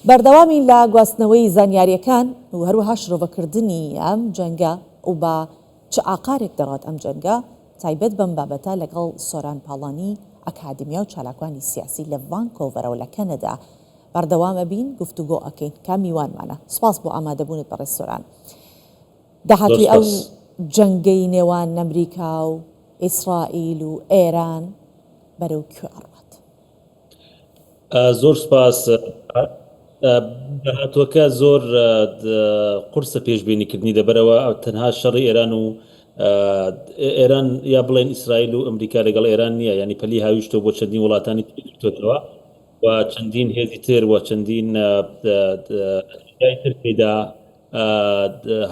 بەردەوامین لە گواستنەوەی زانیارییەکان و هەروەها شرۆڤەکردنی ئەم جەنگە و بە چ ئاقارێک دەڕوات ئەم جەنگە، تایبەت بەم بابەتە لەگەڵ سۆران پاڵانی ئەکادیمیا و چالاکوانی سیاسی لە ڤانکۆڤەرەوە لە کەنەدا بەردەوام ئەبین گفتوگۆ ئەکەین کە میوانمانە. سوپاس بۆ ئامادەبوونت بەڕێز سۆران. زۆر داهاتووی ئەو سوپاس. جەنگەی نێوان ئەمریکا و ئیسرائیل و ئێران بەرەو کوێ ئەڕوات؟ زۆر سوپاس. داهاتووەکە زۆر قورسە پێشبینیکردنی لەبەرەوە تەنها شەڕی ئێران و ئێران یا بڵێن ئیسرائیل و ئەمریکا لەگەڵ ئێران نییە ینی پەلی هاویشتۆ بۆ چەندین وڵاتانی تری گرتوێتەوە و چەندین هێزی تر و چەندین تر تێدا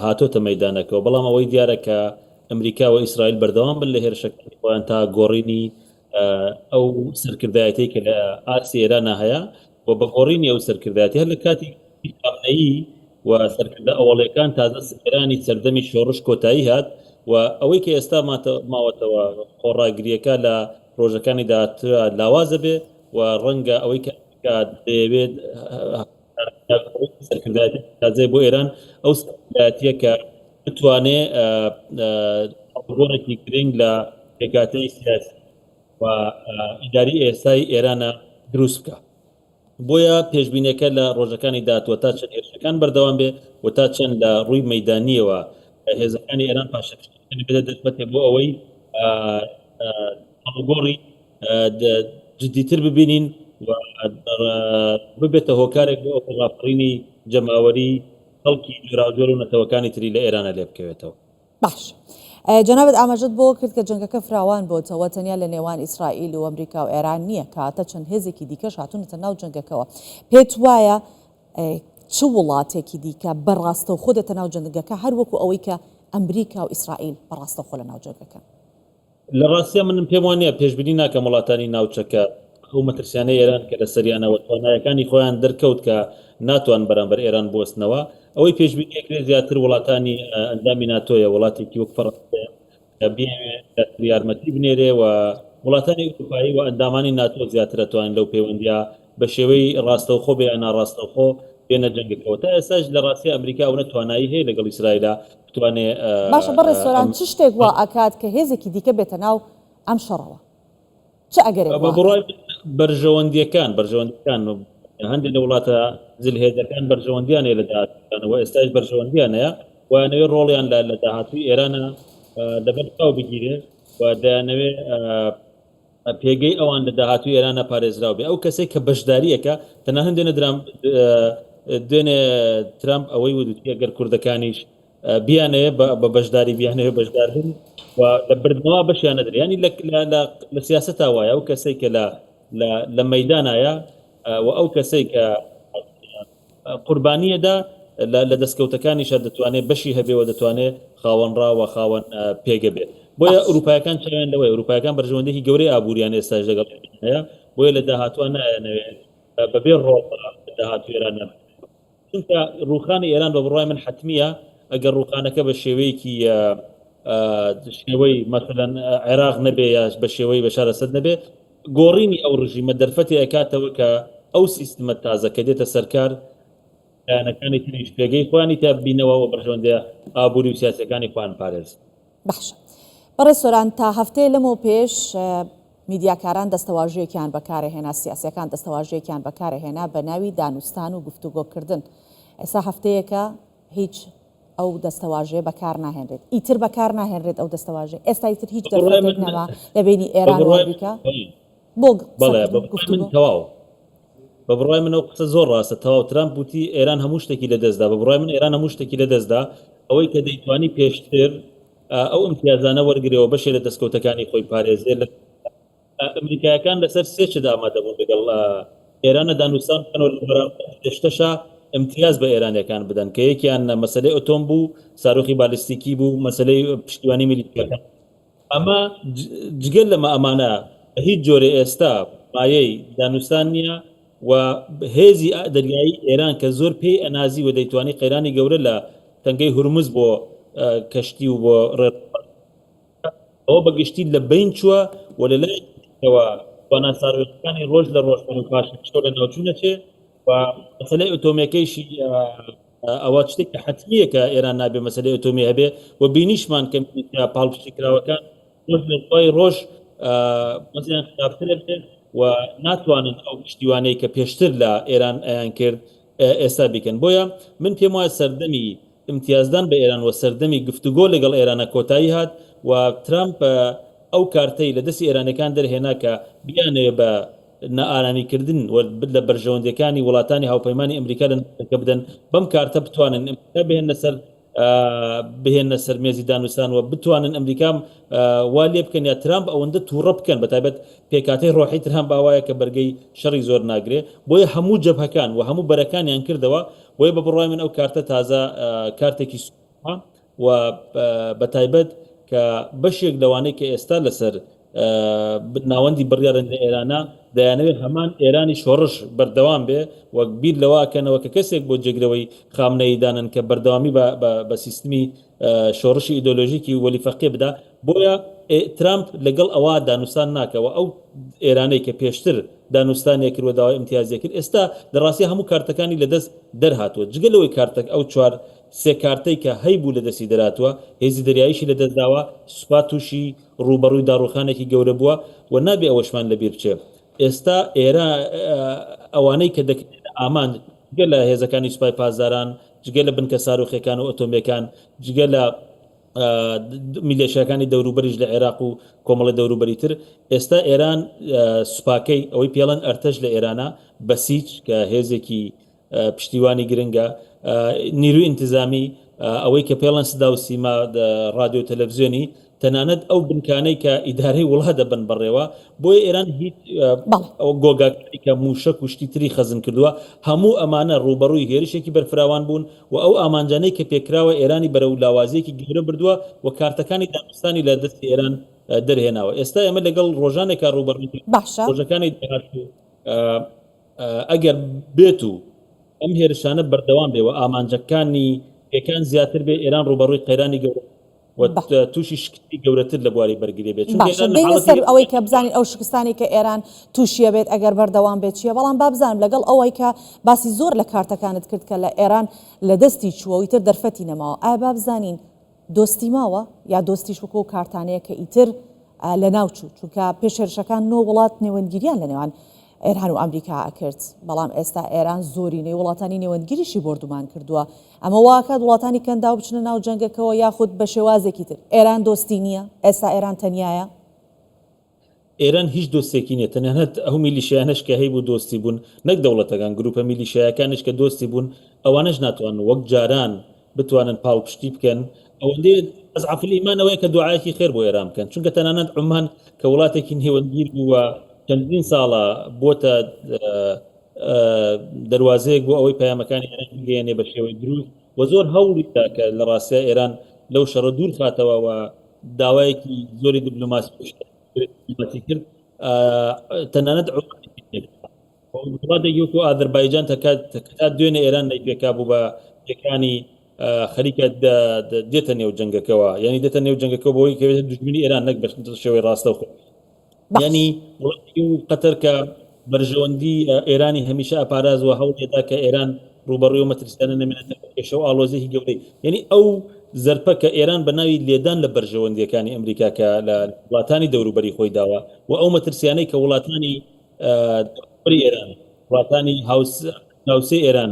هاتۆتە مەدانەکەەوە بەڵام ئەوەی دیارە کە ئەمریکا و ئیسرائیل بەردەوام بن لە هێرشەکانی خۆیان تا گۆڕینی ئەو سەرکردایەتیەی کە لە ئاستی ئێرانە هەیە و بە گۆڕینی ئەو سەرکردایەتی هەر لە کاتی خامنەیی و سەرکردە ئەوەڵیەکان تازە ئێرانی سەردەمی شۆڕش کۆتایی هات و ئەوەی کە ئێستا ماوەتەوە خۆڕاگریەکە لە ڕۆژەکانی داهاتووە لاوازە بێ و ڕەنگە ئەوەی کە ئەمریکا دەیەوێت سەرکردایەتی تازەی بۆ ئێران ئەو سەرکردایەتیە کە بتوانێ گۆڕێکی گرنگ لە پێکهاتەی سیاسی و ئیداری ئێستای ئێرانە دروست بکە. بۆیە پێشبینەکە لە ڕۆژەکانی داهاتووە تا چەند هێرشەکان بەردەوام بێ و تا چەند لە ڕووی مەدانیەوە هێزەکانی ئێران پاشەکشە بێتە دەرفەتێ بۆ ئەوەی ئاڵوگۆڕی جدیتر ببینین و ببێتە هۆکارێک بۆ ئەوەی ڕاپەڕینی جەماوەری خەڵکی جۆراوجۆر و نەتەوەکانی تری لە ئێرانە لێ بکەوێتەوە. باش. جەنابت ئاماژەت بۆ کرد کە جەنگەکە فراوان بۆتەوە تەنیا لە نێوان ئیسرائیل و ئەمریکا و ئێران نییە کاتە چەند هێزێکی دیکەش هاتوونەتە ناو جەنگەکەوە. پێت وایە چ وڵاتێکی دیکە بە ڕاستەوخۆ دێتە ناو جەنگەکە هەر وەکو ئەوەی کە ئەمریکا و ئیسرائیل بە ڕاستەوخۆ لە ناو جەنگەکەن؟ لە ڕاستیا من پێم وا نییە، پێشبینی ناکەم وڵاتانی ناوچەکە ئەو مەترسیانەی ئێران کە لەسەریانە و توانایەکانی خۆیان دەرکەوت کە ناتوان بەرامبەر ئێران بوەستنەوە. ئەوەی پێشبینی ئەکرێت زیاتر وڵاتانی ئەندامی ناتۆیە، وڵاتێکی وەک فەڕەنسەیە کە بیەوێ زیاتر یارمەتی بنێرێ و وڵاتانی ئەوروپایی و ئەندامانی ناتۆ زیاتر ئەتوانن لەو پەیوەندییە بە شێوەی ڕاستەوخۆ بێ یا ناڕاستەوخۆ بێنە جەنگەکەوە. تا ئێستاش لە ڕاستیا ئەمریکا ئەونە توانایی هەیە لەگەڵ ئیسرائیلا بتوانێ باشە بەڕێز سۆران ئەم چ شتێک وا ئەکات کە هێزێکی دیکە بێتە ناو ئەم شەڕەوە؟ چ ئەگەرێک بە وا بڕوای ئەکات؟ من بەرژەوەندییەکان بەرژەوەندیەکان هەندێک لە وڵاتە زلهێزەکان بەرژەوەندیان هەیە لە داهاتوویان و ئێستاش بەرژەوەندیان هەیە و ئەیانەوێ ڕۆڵیان لە لە داهاتووی ئێرانە لەبەر چاو بگیرێ و دەیانەوێ پێگەی ئەوان لە داهاتووی ئێرانە پارێزراو بێ. ئەو کەسەی کە بەشداری ئەکا، تەنانەت دوێنێ درام دوێنێ ترامپ ئەوەی وت وتی ئەگەر کوردەکانیش بیانەوێ بە بەشداری بیانەوێ بەشدار بن و لە بردنەوە بەشیان نەدرێ. یانی لە لە لە سیاسەتا وایە ئەو کەسەی کە لە لە لە مەیدانایە و ئەو کەسەی کە قوربانییەدا لە دەستکەوتەکانیشا دەتوانێت بەشی هەبێ و دەتوانێت خاوەن ڕا و خاوەن پێگە بێت. بۆیە باش. ئورووپایەکان چاویان لەوەیە، ئورووپایەکان بەرژەوەندییەکی گەورەی ئابوورییان ئێستاش لەگەڵ ئێران هەیە، بۆیە لە داهاتووا نایانەوێ بەبێ ڕۆڵ لە داهاتووی ئێران نەبن. چونکە ڕووخانی ئێران بە بڕوای من حەتمییە، ئەگەر ڕووخانەکە بە شێوەیەکی شێوەی مەسەلەن عێراق نەبێ یا بە شێوەی بەشار ئەسەد نەبێ، گۆڕینی ئەو ڕژیمە دەرفەتێ ئەکاتەوە کە ئەو سیستمە تازە کە دێتە سەرکار لایەنەکانی تریش پێگەی خۆیانی تیا ببینەوە و بەرژەوەندیە ئابووری و سیاسیەکانی خۆیان بپارێزن. باشە بەڕێز سۆران تا هەفتەیە لەمەو پێش میدیاکاران دەستەواژەیەکیان بەکارەهێنا سیاسیەکان دەستەواژەیەکیان بەکارەهێنا بە ناوی دانوستان و گفتوگۆکردن ئێستا هەفتەیەکە هیچ ئەو دەستەواژەیە بەکار ناهێنرێت ئیتر بەکار ناهێنرێت ئەو دەستەواژەیە ئێستا ئیتر هیچ بە بڕوای دەرفەتێک من نەما لە بەینی بە ئێران و بڕوای من ئەمریکا بۆ بەڵێ قسەکردن بە و بڕوای من گفتوگۆ. تەواو بە بڕوای من ئەو قسە زۆر ڕاستە تەواو ترامپ وتی ئێران هەموو شتێکی لەدەستدا بە بڕوای من ئێران هەموو شتێکی لەدەستدا ئەوەی کە دەیتوانی پێشتر ئەو ئیمتیازانە وەرگرێ و بەشێ لە دەستکەوتەکانی خۆی پارێزێ لە ئەمریکایەکان لەسەر سێ شت ئامادە بوون لەگەڵ ئێرانە دانوستان بکەن و لە بەرامبەر سێ شتەشا ئیمتیاز بە ئێرانیەکان بدەن کە یەکیان مەسەلەی ئۆتۆم بوو، ساروخی بالیستیکی بوو، مەسەلەی پشتیوانی میلیشیاکان. ئەمە جگە لەمە ئەمانە بە هیچ جۆرێ ئێستا مایەی دانوستان نییە و هێزی دەریایی ئێران کە زۆر پێی ئەنازی و دەیتوانی قەیرانی گەورە لە تەنگەی هورمز بۆ کەشتی و بۆ ڕێڕەو ئەوە بە گشتی لە بەین چووە و لە لایەکی دیکەوە توانا ساروێخەکانی ڕۆژ لە ڕۆژ بەرەو پاشەکشە و لەناوچوون ئەچێ. و مەسەلەی ئۆتۆمیەکەیشی ئەوە شتێکی حەتمییە کە ئێران نابێ مەسەلەی ئۆتۆمی هەبێ و بینیشمان کە میلیشیا پاڵپشتیکراوەکان ڕۆژ لە دوای ڕۆژ وەزعیان خراپتر ئەبێ و ناتوانن ئەو پشتیوانەی کە پێشتر لە ئێران ئەیان کرد ئێستا بیکەن. بۆیە من پێم وایە سەردەمی ئیمتیازدان بە ئێران و سەردەمی گفتوگۆ لەگەڵ ئێرانە کۆتایی هات و ترامپ ئەو کارتەی لە دەستی ئێرانیەکان دەرهێنا کە بیانەوێ بە نائارامیکردن و لە بەرژەوەندیەکانی وڵاتانی هاوپەیمانی ئەمریکا لە ناوچەکە بدەن بەم کارتە بتوانن ئەمریکا بهێننە سەر بهێننە سەر مێزی دانوستان و بتوانن ئەمریکا وا لێ بکەن یا ترامپ ئەوەندە تووڕە بکەن بە تایبەت پێکهاتەی ڕۆحی ترامپ ئاوایە کە بەرگەی شەڕی زۆر ناگرێ بۆیە هەموو جەبهەکان و هەموو بەرەکانیان کردەوە بۆیە بە بڕوای من ئەو کارتە تازە کارتێکی سوپە و بە تایبەت کە بەشێک لەوانەی کە ئێستا لەسەر ناوەندی بڕیارن لە ئێرانە دەیانەوێت هەمان ئێرانی شۆڕش بەردەوام بێ و بیر لەوە ئەکەنەوە کە کەسێک بۆ جێگرەوەی خامنەیی دانن کە بەردەوامی بە سیستمی شۆڕشی ئیدۆلۆژیکی وەلی فەقێ بدا بۆیە ترامپ لەگەڵ ئەوە دانوستان ناکەوە ئەو ئێرانەی کە پێشتر دانوستانێ کرد و داوای ئیمتیازیە کرد ئێستا لە ڕاستی هەموو کارتەکانی لەدەست دەرهاتووە جگە لەوەی کارتەک ئەو چوار سێ کارتەی کە هەیبوو لەدەستی دەراتووە هێزی دەریاییشی لەدەست داوە سوپا تووشی ڕووبەڕووی داڕووخانێکی گەورە بووە و نابێ ئەوەشمان لەبیر بچێ ئێستا ئێرە ئەوانەی کە دەکرێنە ئامانج جگە لە هێزەکانی سوپای پاسداران، جگە لە بنکە ساروخیەکان و ئەتۆمیەکان، جگە لە میلێشیاکانی دەوروبەریش لە عێراق و کۆمەڵی دەوروبەری تر، ئێستا ئێران سوپاکەی ئەوەی پێڵەن ئەرتەش لە ئێرانە بەسیج کە هێزێکی پشتیوانی گرنگە، نیروی ئینتزامی، ئەوەی کە پێڵەن سدا و سیما، ڕادیۆ و تەلەفزیۆنی، تەنانەت ئەو بنکانەی کە ئیدارەی وڵات دەبەن بەڕێوە، بۆیە ئێران هیچ ئەو گۆگاکانی کە مووشەک و شتی تری خەزن کردووە، هەموو ئەمانە ڕووبەڕووی هێرشێکی بەرفراوان بوون و ئەو ئامانجانەی کە پێکراوە ئێرانی بەرەو لاوازییەکی گەورە بردووە و کارتەکانی دانوستانی لە دەستی ئێران دەرهێناوە. ئێستا ئێمە لەگەڵ ڕۆژانێکا ڕووبەڕووین کە ڕۆژەکانی داهاتوو ئەگەر بێت و ئەم هێرشانە بەردەوام بێ و ئامانجەکانی پێکان زیاتر بێ، ئێران ڕووبەڕووی قەیرانی گەورە و تووشی شکستی گەورەتر لە بواری بەرگری بێت. چونکە باشە ئێران لە دێینە حاڵەتی سەر ئەوەی کە بزانین ئەو شکستانەی کە ئێران تووشیە بێت ئەگەر بەردەوام بێت چییە، بەڵام با بزانم لەگەڵ ئەوەی کە باسی زۆر لە کارتەکانت کرد کە لە ئێران لە دەستی چووە و ئیتر دەرفەتی نەماوە، ئایا با بزانین دۆستی ماوە یا دۆستیش وەکو ئەو کارتانەیە کە ئیتر لەناو چوو چونکە پێش هێرشەکان نۆ وڵات نێوەندگیریان لە نێوان ئێران و ئەمریکا ئەکرد بەڵام ئێستا ئێران زۆرینەی وڵاتانی نێوەندگیریشی بۆردومان کردووە ئەمە واکات وڵاتانی کەنداو بچنە ناو جەنگەکەوە یاخود بە شێوازێکی تر ئێران دۆستی نییە ئێستا ئێران تەنیایە. ئێران هیچ دۆستێکی نیە، تەنانەت ئەو میلیشیانەش کە هەیبوو دۆستی بوون، نەک دەوڵەتەکان، گروپە میلیشیایەکانیش کە دۆستی بوون، ئەوانەش ناتوانن وەک جاران بتوانن پاڵپشتی بکەن، ئەوەندەی ئەزعەف الئیمان ئەوەیە کە دوعایەکی خێر بۆ ئێران بکەن، چونکە تەنانەت عومان کە وڵاتێکی نێوەندگیر بوو و چەندین ساڵە بۆتە دەروازەیەک بۆ ئەوەی پەیامەکانی ئێران بگەیەنێ بە شێوەی دروست و زۆر هەوڵی دا کە لە ڕاستیا ئێران لەو شەڕە دوور خاتەوە و داوایەکی زۆری دیبلۆماسی کرد تەنانەت وڵاتێکی وەکو ئازەربایجان تا دوێنێ ئێران نەیپێکا بوو بە پێکانی خەریکە دێتە نێو جەنگەکەوە یعنی دێتە نێو جەنگەکە بۆی کەوێت دژمنی ئێران نەک بە شێوەی ڕاستەوخۆ یانی وڵاتی و قەتەر کە بەرژەوەندی ئێرانی هەمیشە ئەپاراز و هەوڵێدا کە ئێران ڕووبەڕووی مەترسیانە نەمێنێتەوە کێشە و ئاڵۆزیی گەورەی یعنی ئەو زەرپە کە ئێران بە ناوی لێدان لە بەرژەوەندیەکانی ئەمریکا کە لە وڵاتانی دەوروبەری خۆی داوە و ئەو مەترسیانەی کە وڵاتانی دەوروبەری ئێران وڵاتانی هاوس هاوسێ ئێران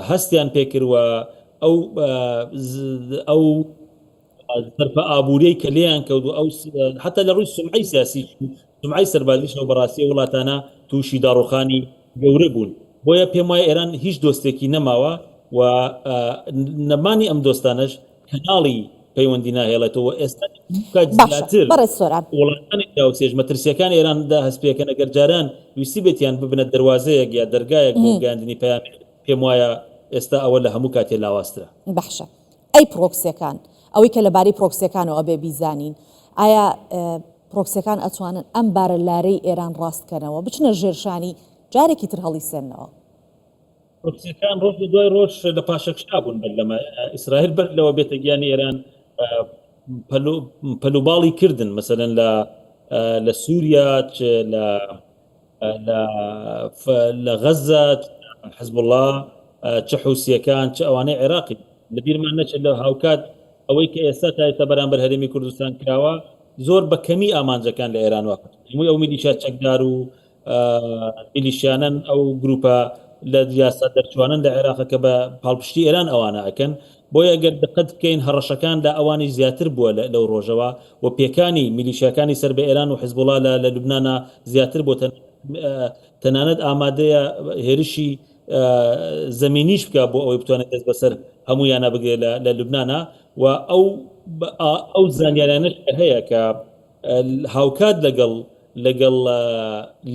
هەستیان پێکرد و ئەو ئەو زەرپە ئابووریەی کە لێیان کەوت و ئەو حتا لە ڕووی سومعەی سیاسی سومعەی سەربازیشەوە بەڕاستی وڵاتانە تووشی داڕوخانی گەورە بوون بۆیە پێم وایە ئێران هیچ دۆستێکی نەماوە و نەمانی ئەم دۆستانەش کەناڵی پەیوەندی ناهێڵێتەوە ئێستا زیاتر وڵاتانی دراوسێش مەترسیەکان ئێراندا هەست پێکەن ئەگەر جاران ویستی بێتیان ببنە دەروازەیەک یا دەرگایەک بۆ گەیاندنی پەیامێک پێم وایە ئێستا ئەوە لە هەموو کاتێ لاوازترە. باشە ئەی پرۆکسیەکان ئەوەی کە لەبارەی پرۆکسیەکانەوە ئەبێ بیزانین ئایا پرۆکسیەکان ئەتوانن ئەم بارە لارەی ئێران ڕاست کەنەوە بچنە ژێرشانی جارێکی تر هەڵیسێننەوە؟ پرۆکسیەکان ڕۆژ لە دوای ڕۆژ لە پاشەکشا بوون بەر لەمە ئیسرائیل بەر لەوە بێتە گیانی ئێران پەلوباڵی کردن مەسەلەن لە لە سووریا لە لە غەزە. حزبوڵا، چ حوسییەکان، چ ئەوانەی عێراقی. لە بیرمان نەچێت لە هاوکات ئەوەی کە ئێستا تا ئێستا بەرامبەر هەرێمی کوردستان کراوە زۆر بە کەمی ئامانجەکان لە ئێران وا هەمووی ئەو میلیشیا چەکدار و میلیشیانەن ئەو گروپە لە یاسا دەرچوانن لە عێراق کە بە پاڵپشتی ئێران ئەوانە ئەکەن بۆیە گەر دقەت بکەین هەڕەشەکان لە ئەوانیش زیاتر بووە لەو ڕۆژەوە و پێکانی میلیشیاکانی سەر بە ئێران و حزبوڵا لە لوبنانا زیاتر بۆ تەنانەت ئامادەیە هێرشی زەمینیش بکە بۆ ئەوەی بتوانێت دەست بەسەر هەموویانە بگرێت لە لوبنانا و ئەو ئەو زانیارانەش کە هەیە کە هاوکات لەگەڵ لەگەڵ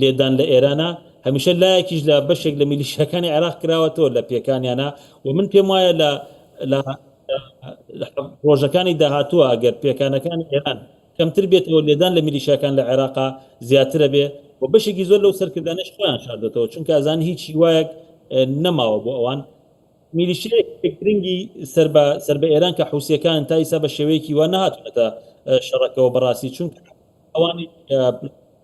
لێدان لە ئێرانە هەمیشە لایەکیش لە بەشێک لە میلیشیاکانی عێراق کراوەتەوە لە پێکانیانە و من پێم وایە لە لە ڕۆژەکانی داهاتووە ئەگەر پێکانەکانی ئێران کەمتر بێتەوە لێدان لە میلیشیاکان لە عێراقا زیاترە بێ و بەشێکی زۆر لەو سەرکردانەش خۆیان شاردۆتەوە چونکە ئەزان هیچ هیوایەک نەماوە بۆ ئەوان میلیشیایەکی گرنگی سەر بە سەر بە ئێران کە حوسیەکان تا ئیسا بە شێوەیەکی وا نەهاتوونەتە شەڕەکەوە بەڕاستی چونکە ئەوانی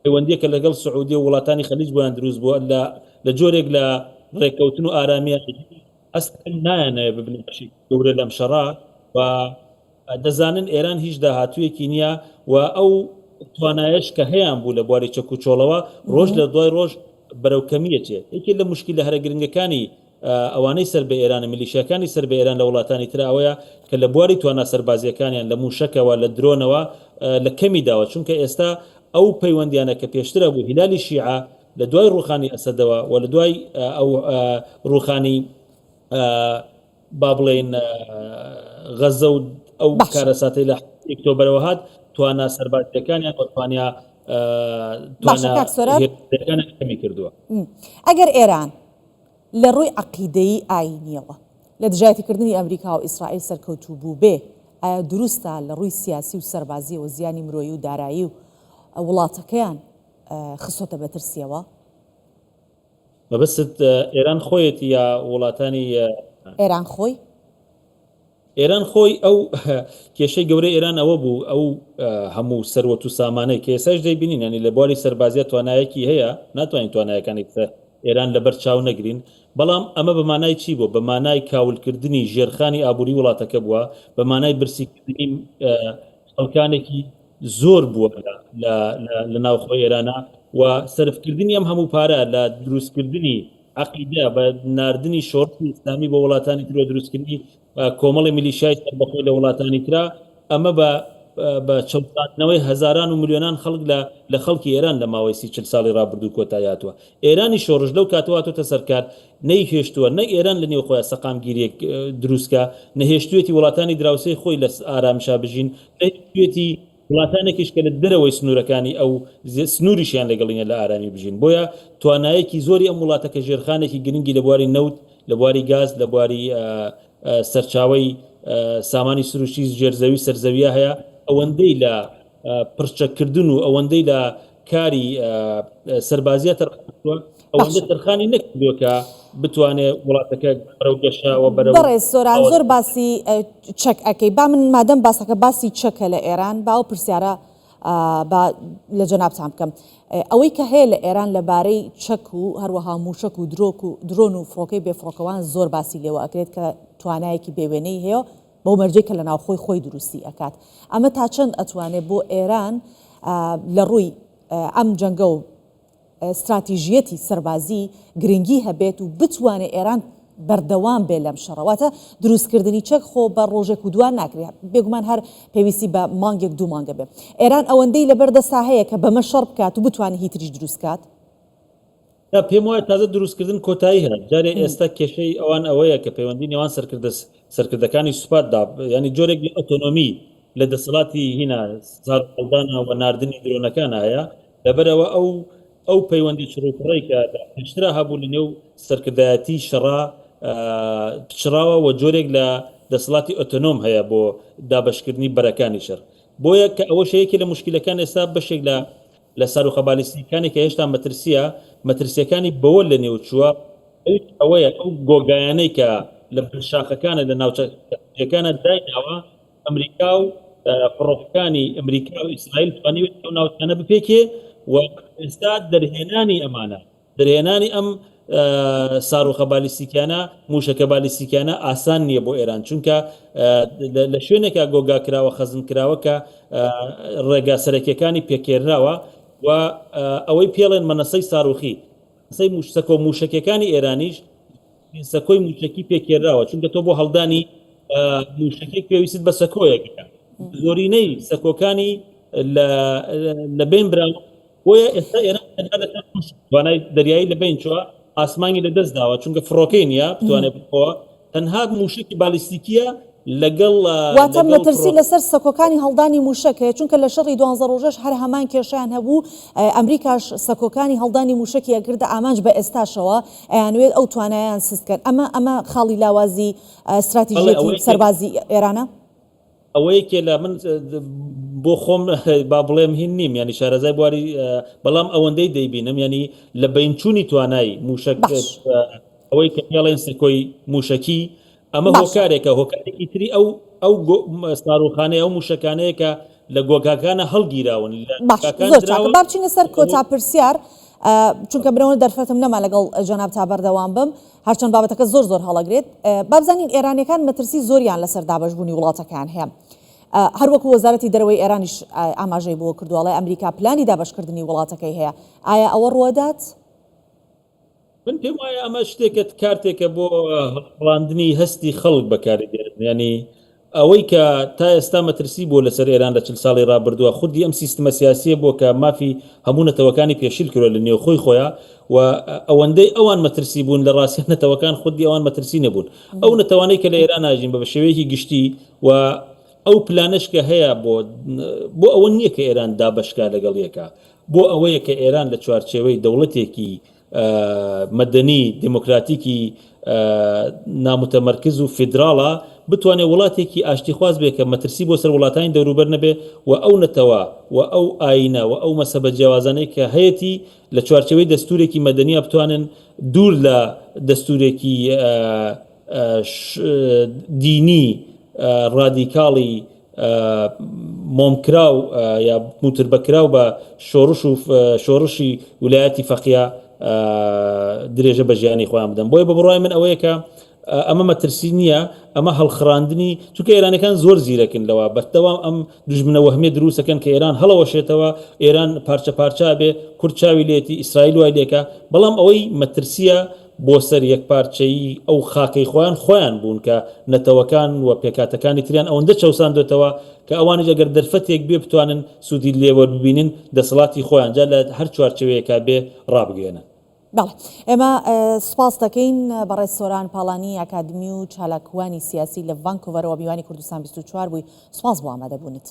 پەیوەندیەکە لەگەڵ سعودیە و وڵاتانی خەلیج بۆیان دروست بووە لە لە جۆرێک لە ڕێککەوتن و ئارامیە ئەستن نایانەوێ ببنە بەشێکی گەورە لەم شەڕە و دەزانن ئێران هیچ داهاتوویەکی نییە و ئەو توانایەش کە هەیان بوو لە بواری چەک و چۆڵەوە ڕۆژ لە دوای ڕۆژ بەرەو کەمیەچێ. یەکێ لە موشکیلە هەرە گرنگەکانی ئەوانەی سەر بە ئێرانە میلیشیاکانی سەر بە ئێران لە وڵاتانی ترا ئەوەیە کە لە بواری توانا سەربازییەکانیان لە مووشەکەوە لە درۆنەوە لە کەمی داوە چونکە ئێستا ئەو پەیوەندیانە کە پێشتر هەبوو هیلالی شیعە لە دوای ڕووخانی ئەسەدەوە و لە دوای ئەو ڕووخانی با بڵێین غەزە و ئەو کارەساتەی لە ئۆکتۆبەرەوە هات توانا سەربازیەکانیان و توانیا کەمی کردووە. ئەگەر ئێران لە ڕووی عەقیدەیی ئایینیەوە لە دژایەتیکردنی ئەمریکا و ئیسرائیل سەرکەوتوو بووبێ، ئایا دروستە لە ڕووی سیاسی و سەربازیەوە زیانی مرۆیی و دارایی و وڵاتەکەیان خستۆتە بەترسیەوە؟ مەبەستت ئێران خۆیەتی یا وڵاتانی؟ ئێران خۆی. ئێران خۆی ئەو کێشەی گەورەی ئێران ئەوە بوو ئەو هەموو سەروەت و سامانەی کە ئێساش دەیبینین ینی لە بواری سەربازیە توانایەکی هەیە ناتوانین توانایەکانی ئێران لەبەر چاو نەگرین بەڵام ئەمە بە مانای چی بوو بە مانای کاولکردنی ژێرخانی ئابووری وڵاتەکە بووە بە مانای برسیکردنی خەڵکانێکی زۆر بووە لە ناوخۆی ئێرانە و سەرفکردنی ئەم هەموو پارە لە دروستکردنی عەقیدە بە ناردنی شۆڕشی ئیسلامی بۆ وڵاتانی تر و دروستکردنی کۆمەڵی میلیشیای سەربەخۆی لە وڵاتانی ترا ئەمە بە بە چەوساندنەوەی هەزاران و ملیۆنان خەڵک لە لە خەڵکی ئێران لە ماوەی سی چل ساڵی ڕابردوو کۆتایی هاتووە. ئێرانی شۆڕش لەو کاتەوە هاتۆتە سەر کار نەیهێشتووە نە ئێران لە نێو خۆیا سەقامگیرییەک دروست کا، نە هێشتوویەتی وڵاتانی دراوسێی خۆی لە ئارامشا بژین، نە هێشتوویەتی وڵاتانێکیش کە لە دەرەوەی سنوورەکانی ئەو سنووریشیان لەگەڵی نیە لە ئارامی بژین. بۆیە توانایەکی زۆری ئەم وڵاتە کە ژێرخانێکی گرنگی لە بواری نەوت، لە بواری گاز، لە بواری سەرچاوەی سامانی سروشتی ژێرزەوی و سەرزەویە هەیە، ئەوەندەی لە پڕچەککردن و ئەوەندەی لە کاری سەربازیە تەرخان ئەوەندە تەرخانی نەکردووە کە بتوانێ وڵاتەکە بەرەو گەشە و بەرەو بەڕێز سۆران زۆر باسی چەک ئەکەی با من مادەم باسەکە باسی چەکە لە ئێران با ئەو پرسیارە با لە جەنابتان بکەم ئەوەی کە هەیە لە ئێران لەبارەی چەک و هەروەها موشک و درۆک و درۆن و فڕۆکەی بێفڕۆکەوان زۆر باسی لێوە ئەکرێت کە توانایەکی بێوێنەی هەیە بەو مەرجەی کە لە ناوخۆی خۆی دروستی ئەکات. ئەمە تا چەند ئەتوانێت بۆ ئێران لە ڕووی ئەم جەنگە و ستراتیژیەتی سەربازی گرنگی هەبێت و بتوانێت ئێران بەردەوام بێ لەم شەڕە؟ واتە دروستکردنی چەک خۆ بە ڕۆژێک و دوان ناکرێت، بێگومان هەر پێویستی بە مانگێک دوو مانگە بێ. ئێران ئەوەندەی لەبەر دەستا هەیە کە بەمە شەڕ بکات و بتوانێت هیتریش دروست کات؟ نا پێم وایە تازە دروستکردن کۆتایی هات جارێ ئێستا کێشەی ئەوان ئەوەیە کە پەیوەندی نێوان سەرکردە سەرکردەکانی سوپادا ینی جۆرێک لە ئۆتۆنۆمی لە دەسەڵاتی هینا ساردانە و ناردنی درۆنەکان هەیە لەبەرەوە ئەو ئەو پەیوەندی چڕوپڕەی کە پێشترا هەبوو لە نێو سەرکردایەتی شەڕا پچڕاوە و جۆرێک لە دەسەڵاتی ئۆتۆنۆم هەیە بۆ دابەشکردنی بەرەکانی شەڕ بۆیە کە ئەوەش یەکێ لە مشکلەکان ئێستا بەشێک لە لە ساروخە بالیستیکەکانی کە هێشتا مەترسییە، مەترسییەکانی بەوە لەنێو چووە، ئەویش ئەوەیە ئەو گۆگایانەی کە لە بن شاخەکانە لە ناوچە ستراتیژییەکانە دایناوە، ئەمریکا و فڕۆکەکانی ئەمریکا و ئیسرائیل توانیویەتی ئەو ناوچانە بپێکێ و ئێستا دەرهێنانی ئەمانە، دەرهێنانی ئەم. ساروخە بالیستیکیانە، موشەکە بالیستیکیانە ئاسان نییە بۆ ئێران، چونکە لە شوێنێکا گۆگا کراوە، خەزن کراوە کە ڕێگا سەرەکیەکانی پێکێنراوە و ئەوەی پێڵێن مەنەسەی ساروخی، مەنەسەی سەکۆ موشەکیەکانی ئێرانیش سەکۆی موشەکی پێکێنراوە، چونکە تۆ بۆ هەڵدانی موشەکێک پێویستت بە سەکۆیەک هەیە، زۆرینەی سەکۆکانی لە بەین براون. بۆیە ئێستا ئێران تەنها لەسەر خشک توانای دەریایی لە بەین چووە، ئاسمانی لە دەست داوە، چونکە فڕۆکەی نییە بتوانێت بخۆ، تەنها مووشەکی بالیستیکیە لەگەڵ واتە مەترسی لەسەر سەکۆکانی هەڵدانی مووشەک هەیە، چونکە لە شەڕی دوانزە ڕۆژەش هەر هەمان کێشەیان هەبوو، ئەمریکاش سەکۆکانی هەڵدانی مووشەکی ئەکردە ئامانج بە ئێستاشەوە ئەیانوێت ئەو توانایان سست کەن، ئەمە ئەمە خاڵی لاوازی ستراتیژیەتی سەربازی ئێرانە؟ ئەوە یەکێ لە من بۆ خۆم با بڵێم هین نیم ینی شارەزای بواری بەڵام ئەوەندەی دەیبینم ینی لە بینچوونی توانای موشک ئەوەی کە پێڵێن سەکۆی موشکی ئەمە هۆکارێکە هۆکارێکی تری ئەو ئەو ساروخانەیە ئەو موشەکانەیە کە لە گۆگاکانە هەڵگیراون باش زۆر چاکە با بچینە سەر کۆتا پرسیار چونکە برەوە دەرفەتم نەما لەگەڵ جەناب تا بەردەوام بم هەرچەند بابەتەکە زۆر زۆر هەڵەگرێت، با بزانین ئێرانیەکان مەترسی زۆریان لەسەر دابەشبوونی وڵاتەکەیان هەیە. هەروەکو وەزارەتی دەرەوەی ئێرانیش ئاماژەی بۆ کردووە، ئەڵێ ئەمریکا پلانی دابەشکردنی وڵاتەکەی هەیە. ئایا ئەوە ڕووەدات؟ من پێم وایە ئەمە شتێکە کارتێکە بۆ هەڵخڕاندنی هەستی خەڵک بەکاری دێنن. یانی ئەوەی کە تا ئێستا مەترسی بووە لەسەر ئێران لە 40 ساڵی ڕابردووە خودی ئەم سیستمە سیاسیە بووە کە مافی هەموو نەتەوەکانی پێشیل کردوە لە نێوخۆی خۆیا و ئەوەندەی ئەوان مەترسی بوون لە ڕاستیا نەتەوەکان خودی ئەوان مەترسی نەبوون ئەو نەتەوانەی کە لە ئێران ناژین بە شێوەیەکی گشتی و ئەو پلانەش کە هەیە بۆ بۆ ئەوە نییە کە ئێران دابەشکا لەگەڵ یەکە بۆ ئەوەیە کە ئێران لە چوارچێوەی دەوڵەتێکی مەدەنی دێمۆکراتیکی ناموتەمەرکز و فیدراڵە بتوانێت وڵاتێکی ئاشتیخواز بێ کە مەترسی بۆ سەر وڵاتانی دەوروبەر نەبێ و ئەو نەتەوە و ئەو ئایینە و ئەو مەسەبە جیاوازانەی کە هەیەتی لە چوارچێوەی دەستوورێکی مەدەنییا بتوانن دوور لە دەستوورێکی دینی ڕادیکاڵی مۆمکراو یا موتربەکراو بە شۆڕش و شۆڕشی ولایەتی فەقیە درێژە بە ژیانی خۆیان بدەن بۆیە بە بڕای من ئەوەیە کە ئەمە مەترسی نییە ئەمە هەڵخراندنی چونکە ئێرانەکان زۆر زیرەکن لەوە بەردەوام ئەم دوژمنە وەهمیە دروستەکەن کە ئێران هەڵەوەشێتەوە ئێران پارچە پارچە بێ کورد چاوی لێتی ئیسرائیل وای لێکە بەڵام ئەوەی مەترسیە بۆ سەر یەکپارچەیی ئەو خاکەی خۆیان، خۆیان بوون کە نەتەوەکان و پێکهاتەکانی تریان ئەوەندە چەوساندۆتەوە کە ئەوانیش ئەگەر دەرفەتێک بێ بتوانن سوودی لێ وەرببینن دەسەڵاتی خۆیان جا لە هەر چوارچێوەیەکا بێ ڕابگەیەنن. بەڵێ ئێمە سوپاست دەکەین بەڕێز سۆران پاڵانی ئەکادمی و چالاکوانی سیاسی لە ڤانکوڤەرەوە میوانی کوردستان 24 بووی سوپاس بۆ ئامادەبوونت.